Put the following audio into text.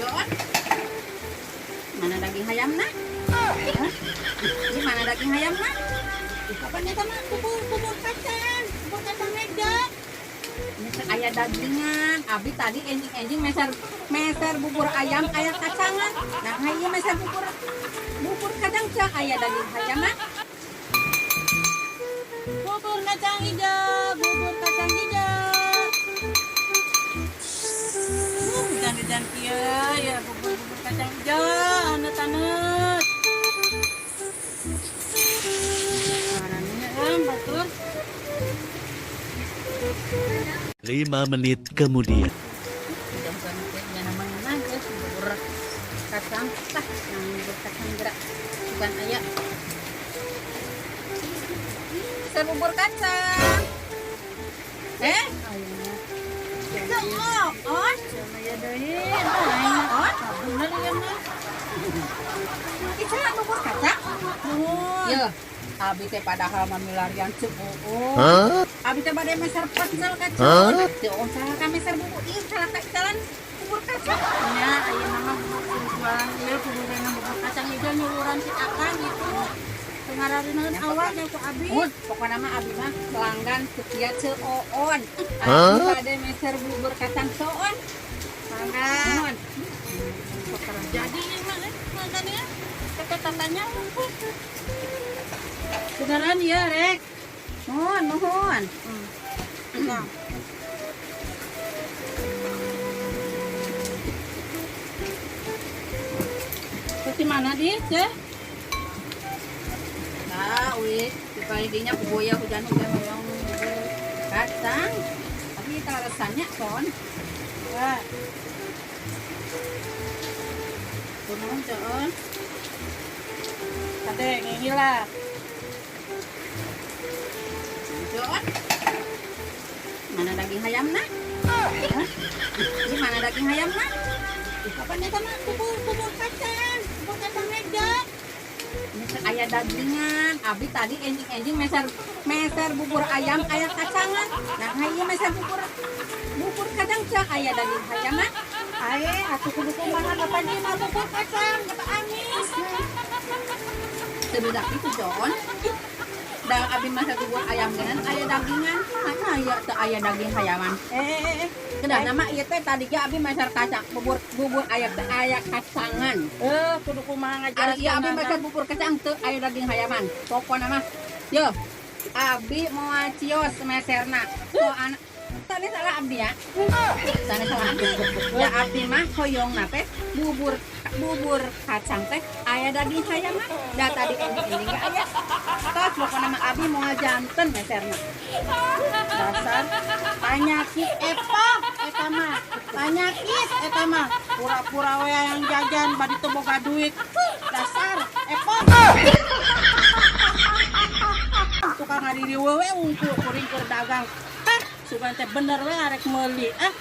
Coon. Mana daging hayamna? Hah? Di mana daging hayamna? Kapan eta mah bubur bubur kacang, bubur kacang hijau. Ini teh aya dagingan. Abi tadi enjing-enjing meser meser bubur ayam aya kacangan. Nah, ieu meser bubur bubur kacang cang aya daging hayamna. Bubur kacang hijau, bubur kacang hijau. Hujan-hujan kieu ya bubur bubur kacang hijau, anet-anet. Arannya batur. 5 menit kemudian. Hujan-hujan teh nya namanya geus bubur kacang tah yang bubur kacang gerak bukan aya. Meser bubur kacang. Eh? Oh, oh, Aya deui, aing. Oh, Bener ya mah. Ieu bubur kacang. Nuhun. Ya, abi teh padahal mah milarian Ceu Oon. Abi teh bade meser pecel ka Ceu Oon. Ceu Oon salah ka meser bubur ieu salah ka jalan bubur kacang. Nya ayeuna mah bubur jualan ieu kudu dena bubur kacang hijau nyuluran si Akang gitu. Tengararineun awalnya ku abi. Mun, pokokna mah abi mah pelanggan setia Ceu Oon. Abi bade meser bubur kacang Ceu Oon. Mangga. Nuhun. Jadi ieu mah makannya kata tatanya. Beneran ya, Rek? Nuhun, nuhun. Nah. Seperti mana di, Ceh? Nah, wih, di dinya kuboya hujan-hujan hoyong bubur kacang. Tapi kaleresannya son. Wah. Kunaon, Coon? Kade ngingil lah. Coon. Mana daging hayamna? Hah? Di mana daging hayamna? Kapan eta mah bubur bubur kacang, bubur kacang hijau. Ini teh aya dagingan. Abi tadi enjing-enjing meser meser bubur ayam aya kacangan. Nah, ieu meser bubur bubur kacang cang aya daging hayamna. Ae, atuh kudu kumaha kapan ieu mah bubur kacang, kata amis. Teu budak itu Con. Da abi masak bubur ayam genan aya dagingan. Mana aya teu aya daging hayaman. Eh, eh, eh. Kedah nama ieu teh tadi ge abi meser kacang bubur bubur ayam teh aya kacangan. Eh, kudu kumaha Ari ieu abi ngajelaskeun. meser bubur kacang teu aya daging hayaman. Pokona mah yo abi moal cios meserna. So anak tadi salah abdi ya. Tadi salah abdi. Ya abdi mah hoyongna teh bubur bubur kacang teh aya daging hayaman. Da tadi ending-ending ge aya. Tos pokona mah abi moal janten meserna. Dasar panyakit epa eta mah. Panyakit eta mah. Pura-pura we yang jajan bari teu boga duit. Dasar epa. Tukang ngaririweuh we wungkul kuring keur dagang. Hah, sugan teh bener we arek meuli. Ah.